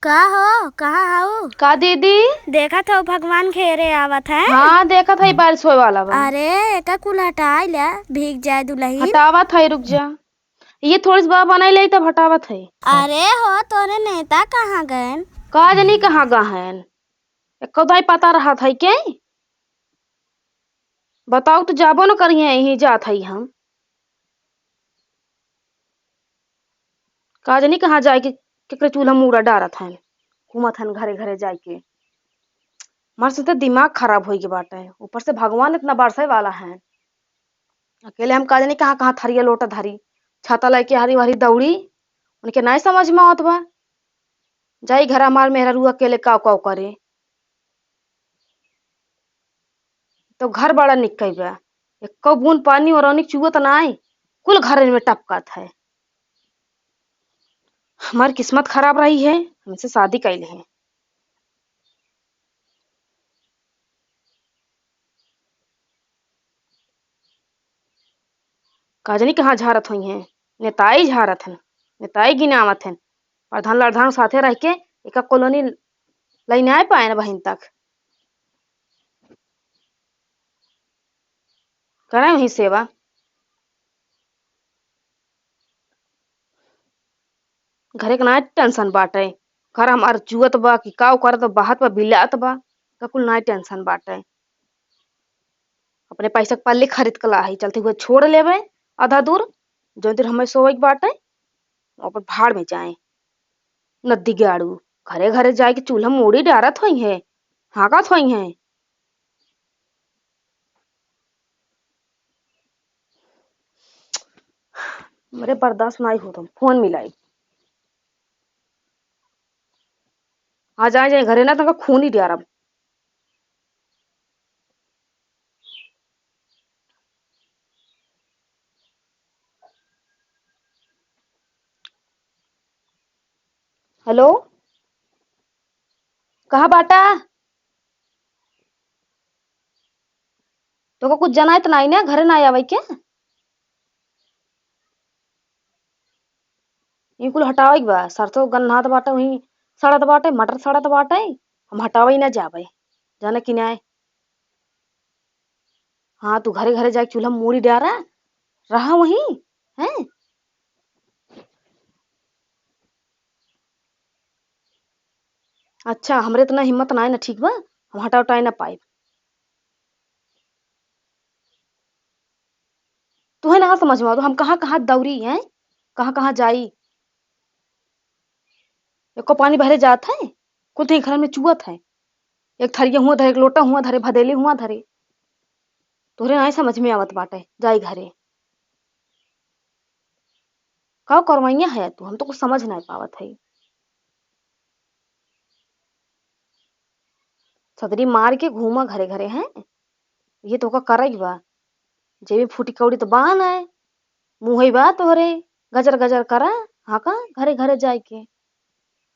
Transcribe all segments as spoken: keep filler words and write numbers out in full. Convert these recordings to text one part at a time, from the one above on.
का हो, कहाँ हऊ? का दीदी? देखत हऊ भगवान घेरे आवत है। हाँ, देखत हई बारिश होए वाला बा। अरे, एका कुल हटाई ल्या, भीग जाए दुलहिन। हटावत हई, रुक जा। ये थोड़ी सी बा बनाई ले तब हटावत हई। अरे हो, तोरे नेता कहाँ गएन? का जनी कहाँ गएन? एको दाई पता रहत है के? बताओ तो जाबो न करिहे, यहीं जात हई हम। का जनी कहाँ जाए के, केकरे चूल्हा मूड़ा डारत हन, घूमत हन घरे घरे जाए के। हमार से तो दिमाग खराब होई के बाटे, ऊपर से भगवान इतना बरसे वाला है। अकेले हम का जनी कहाँ कहाँ थरिया लोटा धरी, छाता लेके हरी वरी दौड़ी, उनके नाई समझ में आवत बा। जाई घर हमार मेहरारू अकेले काव काव करे। तो घर बड़ा निक कई बा, एको बूंद पानी ओरौनी चुअत नाई, कुल घरन में टपकत है। हमार किस्मत खराब रही है, हमसे शादी कैले है। का जनी कहाँ झारत होइहें, नेताई झारत हन, नेताई गिनावत हन। प्रधान लड़धान साथे रह के एका कॉलोनी लई नाई पाएन बहिन तक। करें वही सेवा। घरे के ना टेंशन बाटे, घर हमार चुअत बा कि काव करत बा, बहत बा, बिलात बा, का कुल ना टेंशन बाटे। अपने पैसा के पल्ली खरीद के ला है, चलते हुए छोड़ लेवे आधा दूर, जौन दूर हमें सोवे के बाटे, अपन भाड़ में जाए। नद्दी गाड़ू, घरे घरे जाए के चूल्हा मूड़ी डारत होइहें, हाँकत होइहें। हमरे बर्दाश्त नाई होत, हम फोन मिलाई। आ जाए जाए घरे ना तो खून ही डारब। हेलो, कहाँ बाटा? तोका कुछ जनाइत नाई ना, घरे ना आवे के? ई कुल हटावे के बा, सरसों गन्हात बाटे, वहीं सड़त बाटे, मटर सड़त बाटे, हम हटावे ना जावे, जाने कि नाई। हाँ, तू घरे घरे जाके चूल्हा मूड़ी डारा, रहा वहीं, हैं? अच्छा, हमरे इतना हिम्मत नाई ना, ठीक बा, हम हटा उटाए ना पाइब। तुहे ना समझ में आवत, हम कहाँ कहाँ दौरी हैं, कहाँ कहाँ जाई। एको पानी बहरे जात है, कुल तो घर में चुअत है। एक थरिया हुआ धरे, एक लोटा हुआ धरे, भदेली हुआ धरे। तोहरे नाई समझ में आवत बाटे, जाई घरे। का करवइया है तू, हम तो कुछ समझ नाई पावत है। सदरी मार के घूमा घरे घरे हैं, ये तोका करई बा। जेबी फूटी कौड़ी तो बा नाई, मुँहई बा तोहरे, गजर गजर करा, हाँका घरे घरे जाए के।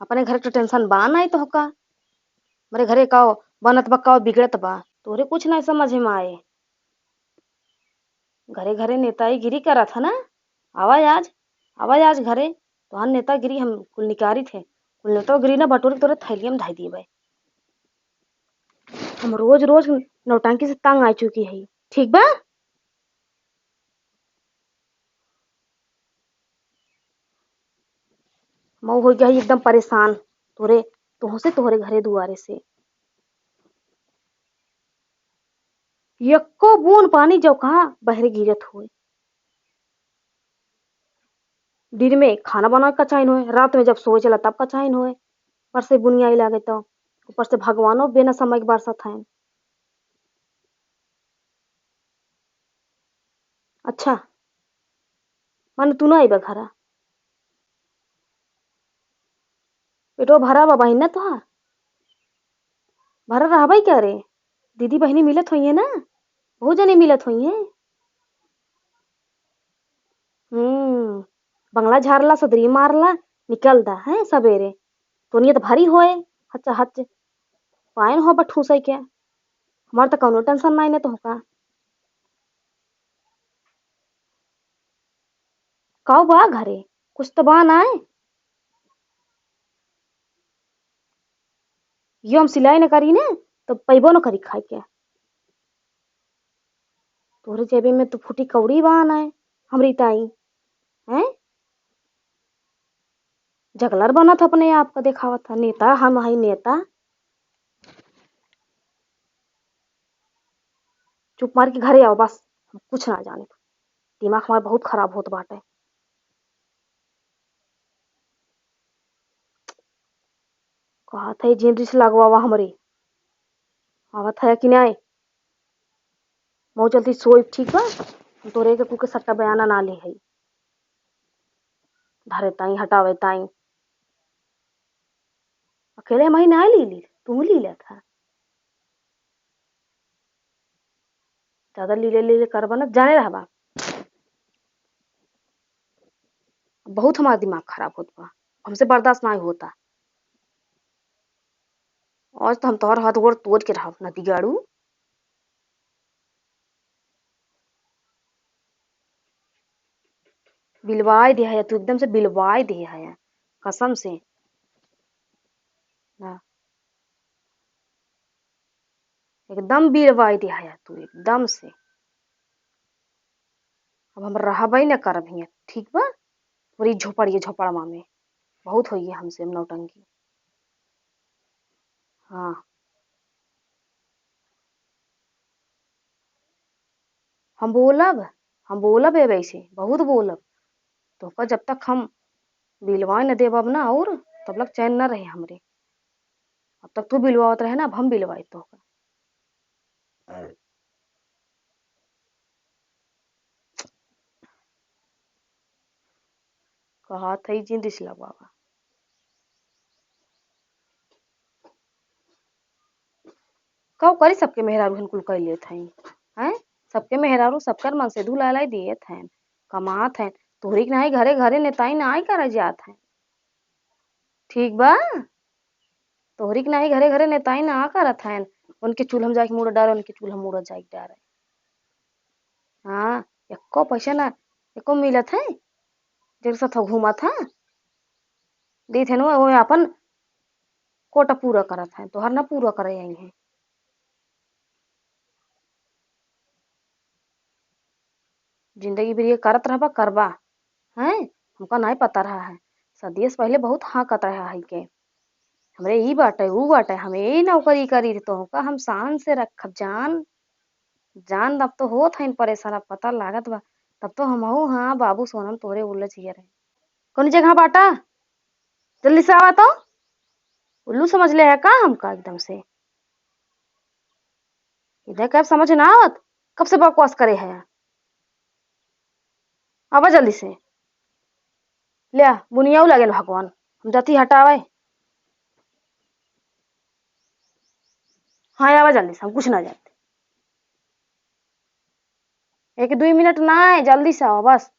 अपने घरे तो टेंशन बा नाई तोहका, हमरे घरे का बनत बा, का बिगड़त बा, तोहरे कुछ नाई समझ में आए। घरे घरे नेताईगिरी करत है ना, आवा आज, आवा आज घरे, तोहार नेतागिरी हम कुल निकारित है, कुल नेतागिरी ना बटोर के तोरे थैलिया में धई दिए भाई। हम रोज रोज नौटंकी से तंग आ चुकी है, ठीक बा? मऊ हो गया है एकदम परेशान तोरे, तोहसे, तोहरे घरे दुआरे से। यक्को बून पानी जो कहा बहरे गिरत होए। दिन में खाना बना के कचाइन होए, रात में जब सोए चला तब कचाइन होए। ऊपर से बुनियाई लागे तो, ऊपर से भगवानो बिना समय के बरसत हैं। अच्छा, माने तू ना अइबा घरा? पेटवा भरा बा बहिन ना तोहार? भरा रहबे क्या रे? दीदी बहिनी मिलत होइहे ना, बहुत जने मिलत होइहे। हम्म, बंगला झारला, सदरी मारला, निकल दा है सबेरे। तो नियत भारी होए, हच हच पायन हो बठूसै के। हमार तो कौनो टेंशन नाई ना तोहका। काऊ बा घरे? कुछ तो बा नाय? यो हम सिलाई न करी ने, तो पैबो न करी खाए के। तोहरे जेबे में तो फूटी कौड़ी बा नाय, हमरी ताई, हैं? जगलर बनत ह, अपने आप का देखावत ह, नेता हम हई नेता। चुप मार के घरे आवा बस, हम कुछ ना जानी। दिमाग हमार बहुत खराब होत बाटे। कहत है जिन रिस लगवावा हमरे, आवत है कि नाय? मऊ चलती सोई, ठीक बा? हम तोरे के कुल के सट्टा बयाना ना ले हई। धरे ताई, हटावे ताई। अकेले हम ही ना ली ली, तू ली लेत है। ज्यादा लीले लीले करबा ना, जाने रहबा। बहुत हमार दिमाग खराब होत बा, हमसे बर्दाश्त नाहीं होता। आज तो हम तोहर हाथ गोड़ तोड़ के रहब, नदी गाड़ू। बिलवाए दे है तू, एकदम से बिलवाए दे है, कसम से। ना। एकदम बिलवाए दे है तू, एकदम से। अब हम रहबे न करब हियाँ, ठीक बा? तोरी झोपड़िए झोपड़वा में बहुत होइए हमसे नौटंकी। हाँ। हम बोलब, हम बोलब ए वैसे, बहुत बोलब। तोहका जब तक हम बिलवाए न देब अब ना, और तब तक चैन न रहे हमरे। अब तक तू बिलवावत रहे ना, अब हम बिलवाई तोहका। कहत है जिन रिस लगवावा। का करी, सबके मेहरारू हन कुल कर लेत हैं, हैं? सबके मेहरारू सबकर मन से धुलाई लाई दियत हैं, कमात हैं। तोहरी के नाहीं घरे घरे नेताई नाहीं करे जात हैं, ठीक बा? तोहरी के नाहीं घरे घरे नेताई ना करत हैं, उनके चूल्हा में जाके मुड़ा डारे, उनके चूल्हा में मुड़ा जाके डारे। हाँ, एको पैसा ना, एको मिलत है, जेकर साथ घूमत है, देत है ना, वो अपन कोटा पूरा करत है, तोहर ना पूरा करे आई है। जिंदगी भर ये करत रहबा, करबा, हैं? हमका नाहीं पता रहा है। सदिये से पहले बहुत हाँकत रहा है के, हमरे ई बाटे, ऊ बाटे, हम ई नौकरी करी, तो हमका हम शान से रखब जान। जान अब तो होत हइन परेशान, अब पता लागत बा। तब तो हमहू, हाँ, बाबू सोनम तोहरे उल्लू जिया रहे। कौन जगह बाटा? जल्दी से आवा तो। उल्लू समझ ले है का हमका एकदम से? इधर कब समझ ना आवत, कब से बकवास करे है। आवा जल्दी से। ले आ, बुनियाऊ लागेल भगवान, हम जाती हटावे। हाँ, आवा जल्दी से, हम कुछ ना जानते। एक दुई मिनट ना आए, जल्दी से आवा बस।